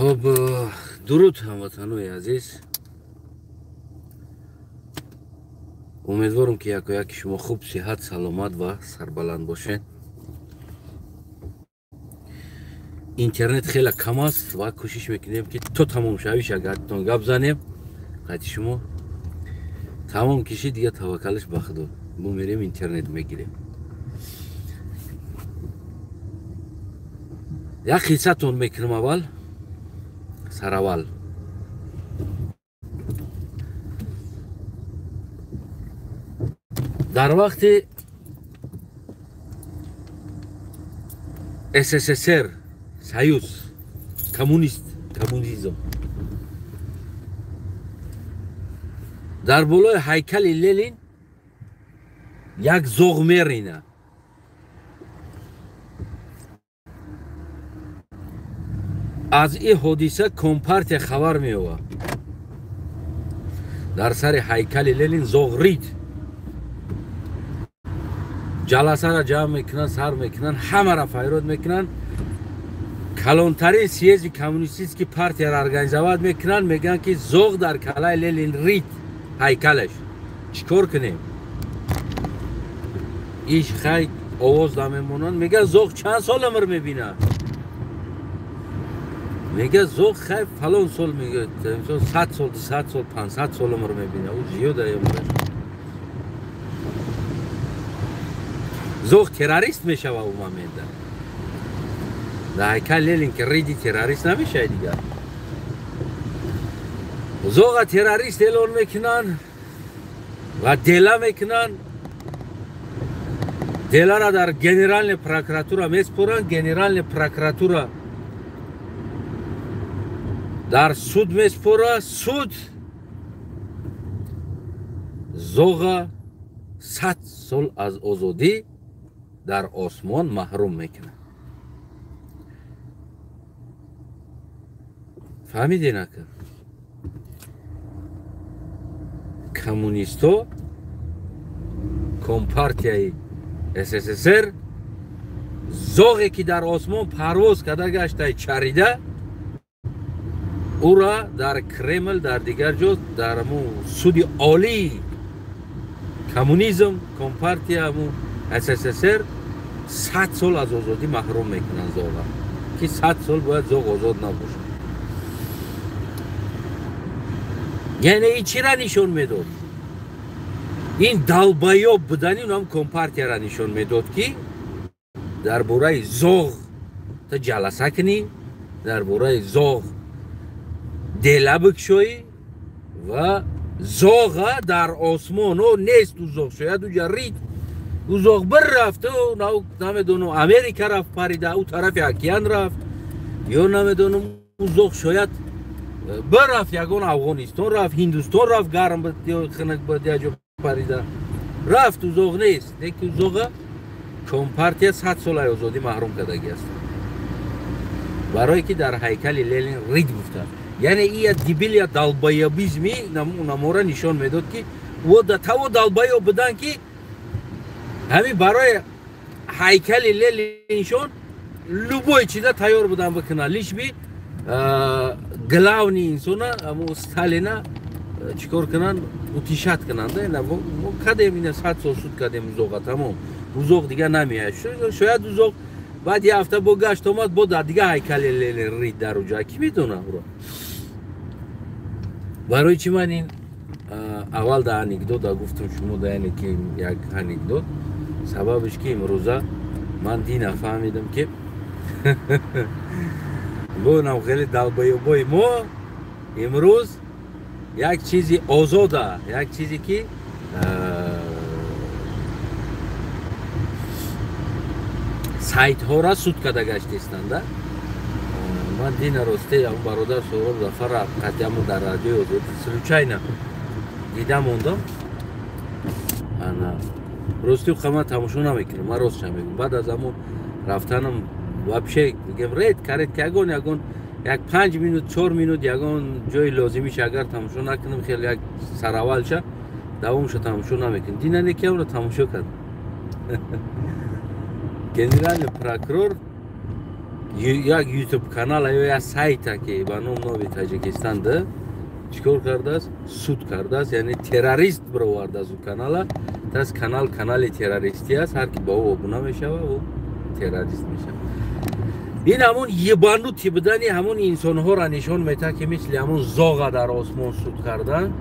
Хоб, дуруд ҳамватанои азиз. Умедворам, ки яко-яки шумо хуб, сиҳат, саломат ва сарбаланд бошед. Интернет хеле кам аст ва кӯшиш мекунем, ки то тамом шавиш агартон гап занем. Қайти шумо тамом кишид, дига таваккалаш ба Худо. Мо мерем, интернет мегирем. Як қиссатон мекунам аввал, сараввал. Дар вақти СССР, Союз, коммунист, коммунизм, дар болои ҳайкали Ленин як зоғ мерина. Аз ин ҳодиса компартия хабар меёбад. Дар сари ҳайкали Ленин зоғ рид. Ҷаласаро ҷамъ мекунанд, сар мекунанд, ҳамаро файрод мекунанд. Калонтарин съезди коммунистический партияро организовать мекунанд, мегӯянд, ки зоғ дар калаи Ленин рид, ҳайкалаш. Чӣ кор кунем? Иш хай овоз намемонанд, мегӯянд, зоғ чанд сол умр мебинад? Мегӯяд, зоғ хай фалон сол, мегӯяд, мисол 100 сол, 200 сол, 500 сол умр мебинад, ӯ зиёда умраш. Зоғ террорист мешава ӯ момента. Дар ҳайкал Ленин ки риди, террорист намешавад дигар. Зоға террорист эълон мекунанд ва дела мекунанд. Делара дар генеральная прокуратура меспоранд, генеральная прокуратура дар суд меспора, суд зоға 100 сол аз озодӣ дар осмон маҳрум мекунад. Фаҳмидед, ака? Коммунисто, компартияи СССР зоғе ки дар осмон парвоз карда гаштаи чарида, ӯра дар Кремл, дар дигар ҷо, дар ҳамун суди олии коммунизм, компартия ҳамун СССР 100 сол аз озодӣ маҳрум мекунанд зоға, ки 100 сол бояд зоғ озод набошад. Яъне ин чира нишон медод? Ин долбоёб будани унам компартияра нишон медод, ки дар бораи зоғ та ҷаласа кунӣ, дар бораи зоғ дела бикшоӣ ва зоға дар осмон о нест, ӯ зоғ шояд уҷа рид, ӯ зоғ бир рафт, намедонам, Америка рафт, парида ӯ тарафи океан рафт, ё намедонам, ӯ зоғ шояд бир рафт, ягон Афғонистон рафт, Ҳиндустон рафт, гарм буд ё хунук буд, як ҷо парида рафт, ӯ зоғ нест. Лекин ӯ зоға компартия 100 солаи озодӣ маҳрум кардагӣ аст, барое ки дар ҳайкали Ленин рид гуфта. Яъне ин я дебил, я долбоёбизми намора нишон медод, ки ӯ таво долбоёб буданд, ки ҳамин барои ҳайкали Лениншон любой чиза тайёр буданд бикунанд, лишь бы главный инсона, ҳамун Сталина, чӣ кор кунанд, утишать кунанд. Мо кадем ина 100 сол суд кардем узоға, тамом, узоғ дигар намеяд. Шояд узоғ баъд як ҳафта бо гашт омад, бо дар дигар ҳайкали Ленин рид дар уҷа, кӣ медонад ӯро. Барои чӣ ман ин аввал дар анекдота гуфтам шумо, да, яъне ки як анекдот, сабабеш ки имрӯза ман дина фаҳмидам, ки бонам хеле долбоёбои мо имрӯз як чизи озода, як чизе ки сайтҳоро суд карда гаштистанда. Ман дина росте ҳамун бародар Соҳроб Зафарра қатъиамон дар радиои Озодӣ случайно дида мондам. Ана рости ман тамошо намекунам, ман ростша мегӯям. Баъд аз ҳамон рафтанам вообще мегӯям, редко, редко ягон як 5 минут, 4 минут ягон ҷои лозимиша агар тамошо накунам, хеле як сараввалша, давомша тамошо намекунам. Дина неки ҳамро тамошо кардам. Генеральный прокурор Як ютуб канал ё як сайта ки ба ном Нови Таҷикистон да чикор кардааст? Суд кардааст, яъне террорист бировардааст ӯ канала. Тас канал канали террористӣ аст, ҳар ки ба ӯ обуна мешава, ӯ террорист мешава. Ин ҳамон ебанутый будани ҳамон инсонҳоро нишон метаҳад, ки мисли ҳамон зоға дар осмон суд кардан.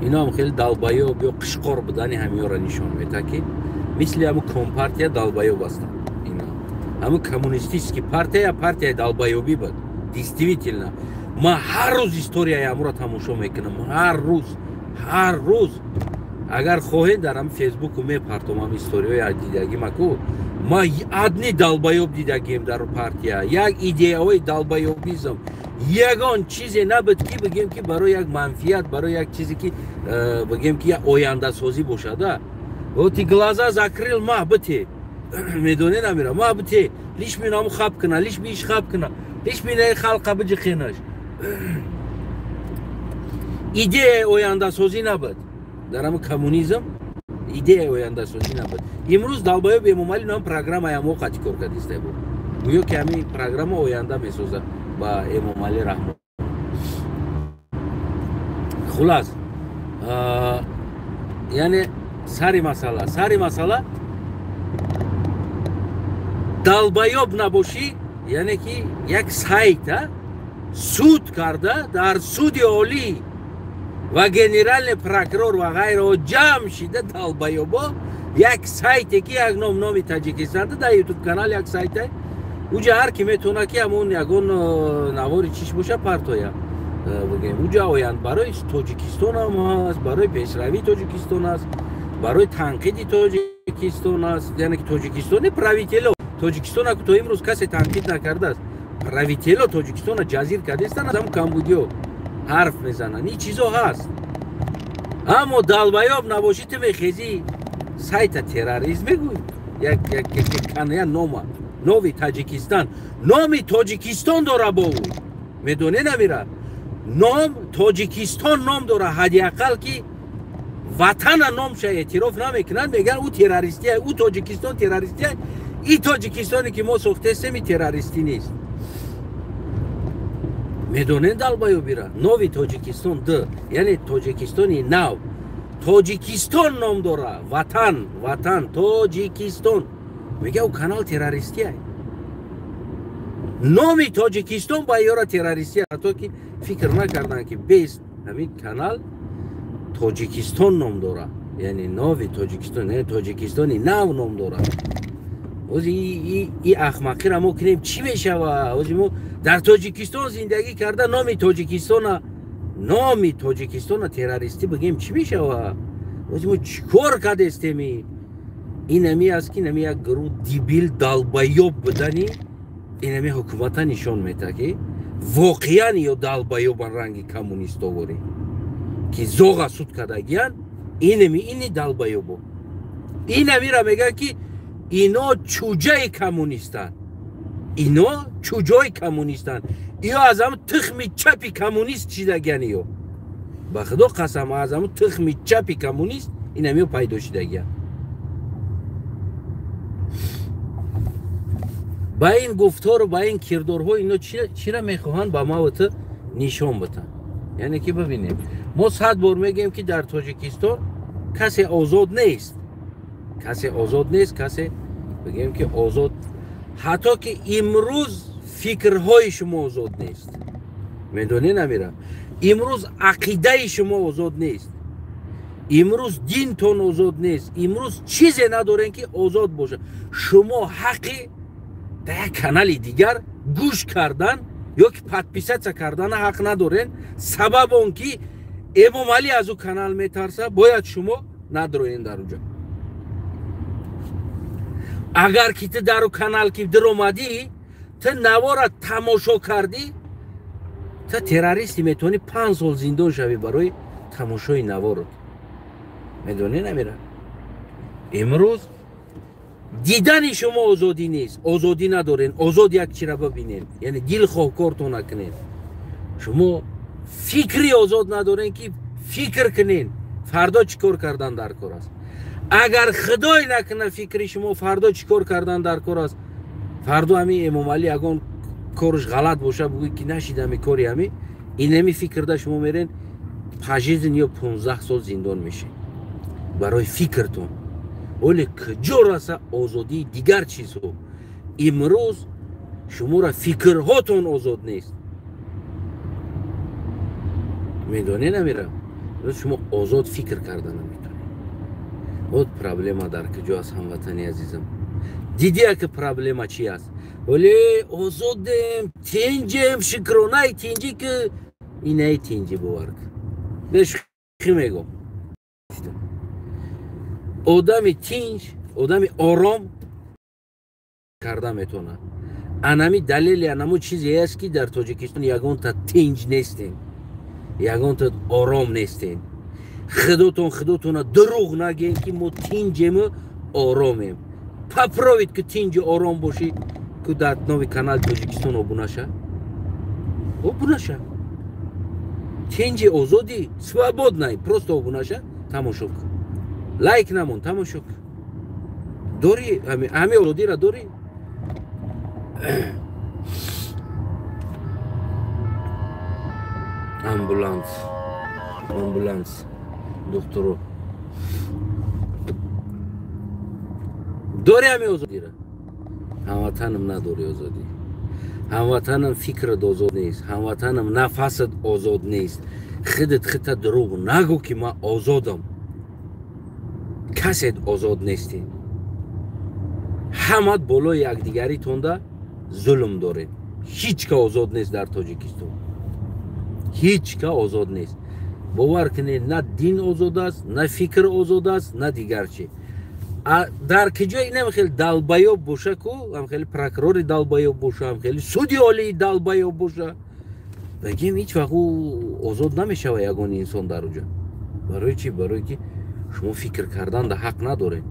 Ино ҳам хеле долбоёб ё қишқор будани ҳамиёро нишон метаҳад, ки мисли ҳамон компартия долбоёб ҳастанд. Ино ҳамон коммунистический партия партияи долбоёбӣ буд. Действительно, ман ҳар рӯз историяи ҳамонро тамошо мекунам, ҳар рӯз, ҳар рӯз. Агар хоҳед, дар ҳам фейсбуку мепартом ҳам историяҳои дидагимаку. Ма одни долбоёб дидагим дар партия, як идеяҳои долбоёбизм, ягон чизе набуд, ки бигем, ки барои як манфиат, барои як чизе, ки бигем, ки як ояндасозӣ бошада. Вот и глаза закрыл, ма бите, медонед, амира, ма бите, лишь бы наму хаб кина, лишь бы иш хаб кина, лишь бы наи халқа биҷиқенаш. Идеяи ояндасозӣ набуд дар ҳамн коммунизм, идеяи ояндасозӣ набуд. Имрӯз долбоёб Эмомалӣ нам программаи ҳамо қати кор кардиста буд, гӯё ки ҳамин программа оянда месозад ба Эмомалӣ Раҳмон. Хулас, яъне сари масъала, долбоёб набошӣ, яъне ки як сайта суд карда, дар суди олӣ ва генеральный прокурор ва ғайраҳо ҷамъ шида, долбоёбо, як сайте ки як ном Номи Таҷикистон дар ютуб канал, як сайте, уҷа ҳар ки метавона, ки ҳамон ягон навори чиш боша, партоя, бигем, уҷа оянд барои Тоҷикистон ҳам ҳаст, барои пешравии Тоҷикистон аст, барои танқиди Тоҷикистон аст. Яъне ки Тоҷикистони правитело Тоҷикистона то имрӯз касе танқид накардааст. Правитело Тоҷикистона ҷазир кардастан, аз ҳамн камбудиё ҳарф мезананд, ин чизо ҳаст. Аммо долбоёб набошӣ, ту мехезӣ, сайта террорист мегӯй. Як нома Нови Таҷикистон, номи Тоҷикистон дора бо ӯ, медонӣ, намира, ном Тоҷикистон ном дора. Ҳадди ақал ки ватана номша эътироф намекунанд, мегӯянд, ӯ террористия, ӯ Тоҷикистон террористия. И Тоҷикистоне ки мо сохтестем, и террористӣ нест. Медонед, долбоёбира, Нови Тоҷикистон д, яъне Тоҷикистони нав, Тоҷикистон ном дора, ватан, ватан Тоҷикистон. Мега, ӯ канал террористия, номи Тоҷикистон ба ёра террористия. Ҳатто ки фикр накарданд, ки бес ҳамин канал Тоҷикистон ном дора, яъне Нови Тоҷикистон, яъне Тоҷикистони нав ном дорад. Ози и ахмақира мо кунем, чӣ мешава? Ози мо дар Тоҷикистон зиндагӣ карда, номи Тоҷикистона террористӣ бигем, чӣ мешава? Ози мо чӣ кор кардестеми? Инами аст, ки инами як гурӯҳ дебил, долбоёб будани инами ҳукумата нишон метаҳад, ки воқеан ё долбоёбан, ранги коммунистоворӣ, ки зоға суд кардагиян. Инами ини долбоёбо, инамира мегӯянд, ки ино чуҷаи коммунистанд, ино чуҷои коммунистанд, ё аз ҳам тухми чапи коммунист шидагиян. Ё ба худо қасам, аз ҳам тухми чапи коммунист инамиё пайдо шидагиян. Ба ин гуфтору ба ин кирдорҳо ино чира мехоҳанд ба маву ту нишон битанд? Яъне ки бибинем, мо 100 бор мегӯем, ки дар Тоҷикистон касе озод нест, касе озод нест, касе бигӯем, ки озод. Ҳатто ки имрӯз фикрҳои шумо озод нест, медонӣ, намира, имрӯз ақидаи шумо озод нест, имрӯз динтон озод нест, имрӯз чизе надорем, ки озод бошад. Шумо ҳаққи дар як канали дигар гӯш кардан ё ки подписаться кардана ҳақ надорен. Сабаб он ки Эмомалӣ аз ӯ канал метарса, бояд шумо надроен дар уҷа. Агар ки ту дару канал ки диромадӣ, ту навора тамошо кардӣ, ту террористӣ, метавонӣ 5 сол зиндон шавӣ барои тамошои наворот. Медонӣ, намира, имрӯз дидани шумо озодӣ нест, озодӣ надорен. Озод як чира бибинен, яъне дилхоҳ кортон накунен. Шумо фикри озод надорен, ки фикр кунен, фардо чӣ кор кардан дар кор аст. Агар худой накуна, фикри шумо фардо чӣ кор кардан дар кор аст. Фардо ҳами Эмомалӣ ягон корш ғалат боша, бугӯй ки нашид ҳами кори ҳами, инами фикрда шумо мерен пожизненно ё 15 сол зиндон мешед барои фикртон. Оле куҷо раса озодии дигар чизҳо? Имрӯз шуморо фикрҳотон озод нест. Медонед намера? Шумо озод фикр карда наметонед. Вот проблема дар куҷо аст, ҳамватани азизам. Дидия ки проблема чи аст? Оле озодем, тинҷем, шукронаи тинҷӣ ки инаи тинҷӣ бовар кун. Бешухӣ мегӯм. Одами тинҷ, одами ором карда метавонад. Анами далели анамо чизе аст ки дар Тоҷикистон ягонта тинҷ нестем, ягонта ором нестем. Худотон худотона дурӯғ нагӯем ки мо тинҷему оромем. Попробуйте ки тинҷу ором бошӣ, ки дар нови канали Тоҷикистон обуна ша. Обуна ша. Тинҷи озодӣ, свободный, просто обуна ша, тамошо кун. Лайк намон, тамошо кун. Дорӣ ҳами озодиро дорӣ? Амбуланс, амбуланс, духтуро. Дорӣ ҳами озодиро? Ҳамватанам надорӣ озодӣ. Ҳамватанам фикрат озод нест, ҳамватанам нафасат озод нест. Худат худта дурӯғ нагӯ ки ман озодам. Касет озод нестед. Ҳамат болои якдигаритонда зулм доред. Ҳеҷ ка озод нест дар Тоҷикистон. Ҳеҷ ка озод нест. Бовар кунед, на дин озод аст, на фикр озод аст, на дигар чи. Дар киҷои инам хеле далбаёб боша ку, ҳам хеле прокурори далбаёб боша, ҳам хеле суди олии далбаёб боша, бигем ҳеҷ вақт ӯ озод намешава ягон инсон дар уҷа. Барои чи? Барои ки шумо фикр кардан да ҳақ надоред.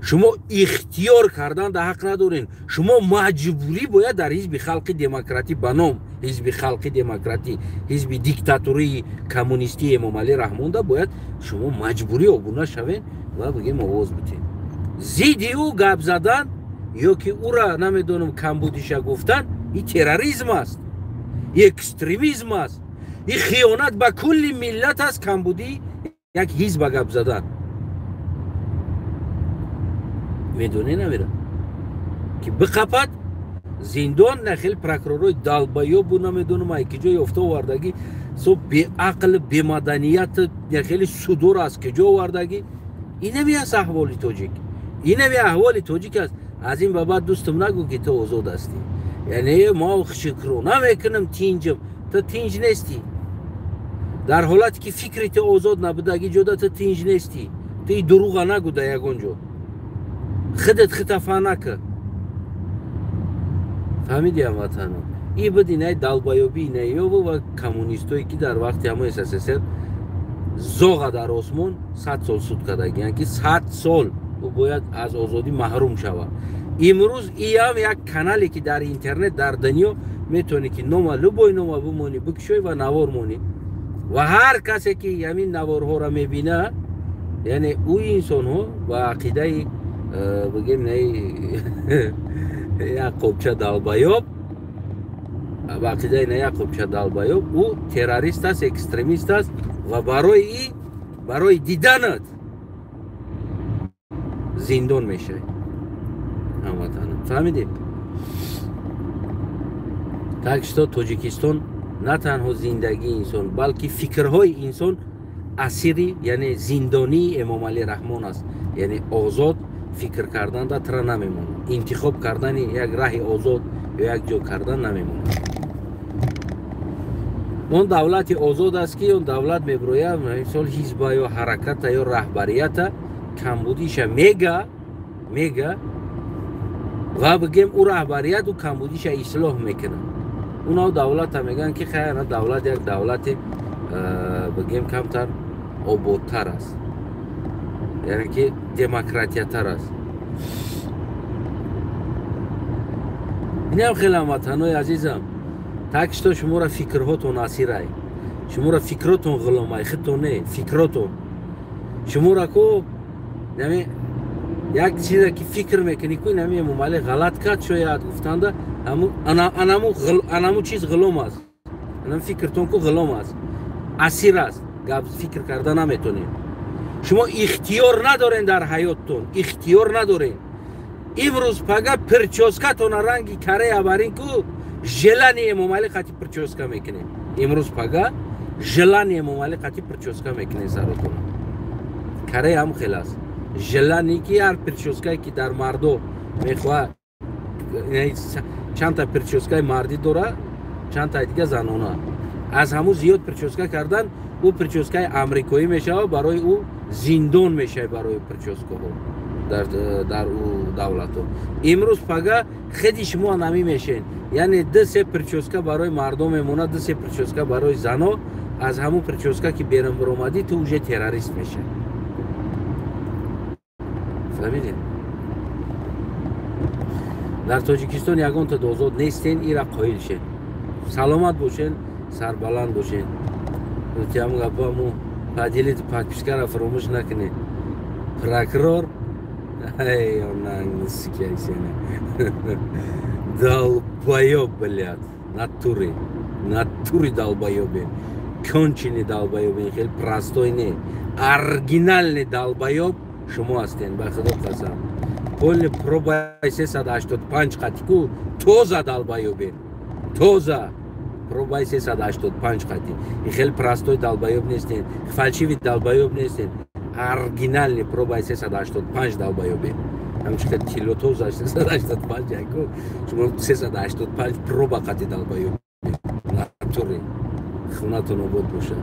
Шумо ихтиёр кардан да ҳақ надоред. Шумо маҷбурӣ бояд дар ҳизби халқи демократӣ ба ном ҳизби халқи демократӣ, ҳизби диктатурии коммунистии Эмомалӣ Раҳмонда бояд шумо маҷбурӣ обуна шавед ва бигем овоз битед. Зидди ӯ гап задан ё ки ӯра намедонам камбудиша гуфтан, ин терроризм аст, ин экстремизм аст, ин хиёнат ба кулли миллат аст. Камбудӣ як ҳизба гап задан. Медонӣ намера ки биқапад зиндон на хеле прокуророи далбаёбу намедонам ай киҷо ёфта овардагӣ, со беақл бемаданият на хеле судор аз киҷо овардагӣ. Инами аст аҳволи тоҷик, инами аҳволи тоҷик аст. Аз ин ба баъд дӯстам нагӯ ки ту озод ҳастӣ. Яъне мо шукрона мекунам тинҷам, ту тинҷ нестӣ. Дар ҳолате ки фикри ту озод набудаги ҷода ту тинҷ нестӣ. Ту и дурӯға нагӯ дар ягон ҷо. Худат хитафа накар. Фаҳмиди ҳамватанон? Ин буд инаи далбаёбӣ инаёбу ва коммунистое ки дар вақти ҳамон СССР зоға дар осмон 100 сол суд кардагиянд ки 100 сол ӯ бояд аз озодӣ маҳрум шавад. Имрӯз иам як канале ки дар интернет дар дунё метавонӣ ки нома любой нома бимонӣ, бикушоӣ ва навор монӣ ва ҳар касе ки ҳамин наворҳоро мебинад, яъне ӯ инсонҳо ба ақидаи бигем наи як қобча далбаёб, ба ақидаи на як қобча далбаёб, ӯ террорист аст, экстремист аст ва барои диданат зиндон мешавӣ. Ҳамватанам, фаҳмидед? Так что Тоҷикистон на танҳо зиндагии инсон, балки фикрҳои инсон асири, яъне зиндонии Эмомалӣ Раҳмон аст. Яъне озод фикр кардан да тра намемонад, интихоб кардани як раҳи озод ё як ҷо кардан намемонад. Он давлати озод аст ки он давлат мебирояд, мисол ҳизба ё ҳараката ё раҳбарията камбудиша мега ва бигем ӯ раҳбарият ӯ камбудиша ислоҳ мекунад. Унао давлата мегӯянд ки хайр, давлат як давлати бигем камтар ободтар аст, яъне ки демократиятар аст. Инам хеле ҳамватанои азизам, так что шуморо фикрҳотон асирай, шуморо фикротон ғуломай, худтон не, фикротон. Шуморо ку яъне Як чизе ки фикр мекунӣ, ку инами Эмомалӣ ғалат кард, шояд гуфтанда, анаму чиз ғулом аст. Анам фикртон ку ғулом аст, асир аст, гап фикр карда наметонед. Шумо ихтиёр надорен дар ҳаёттон, ихтиёр надорен. Имрӯз пага причёскатона ранги Корея барин ку, желание Эмомалӣ қати причёска мекунем. Имрӯз пага желание Эмомалӣ қати причёска мекунем саротона. Корея ҳам хел аст. Желание ки ҳар причёскае ки дар мардо мехоҳад, чандта причёскаи мардӣ дора, чандтаи дига занона. Аз ҳамун зиёд причёска кардан, ӯ причёскаи амрикоӣ мешавад, барои ӯ зиндон мешавад, барои причёскаҳо дар ӯ давлатҳо. Имрӯз пага хеди шумо намӣ мешен, яъне ду се причёска барои мардон мемонад, ду се причёска барои зано. Аз ҳамун причёска ки берун биромадӣ, ту уже террорист мешавӣ. Фаҳмидед? Дар Тоҷикистон ягонта озод нестен, ира қоил шед. Саломат бошен, сарбаланд бошен. Ҳам гапаму поделить, подпискара фаромӯш накунед. Прокурор, эй, он, долбоёб, блядь, натуре, натуре долбоёбе, конченый долбоёбе, хеле простой не, оригинальный долбоёб шумо ҳастен, ба худо қасам. Полный пробай 385 қатику тоза долбоёбе, тоза пробай 385 қати. И хеле простой долбоёб нестен, фальшивый долбоёб нестен, оригинальный пробай 385 долбоёбе. Ҳамчи тилло тоза 385 яку, шумо 385 проба қати долбоёбе. Натуре хунатон обод бошад.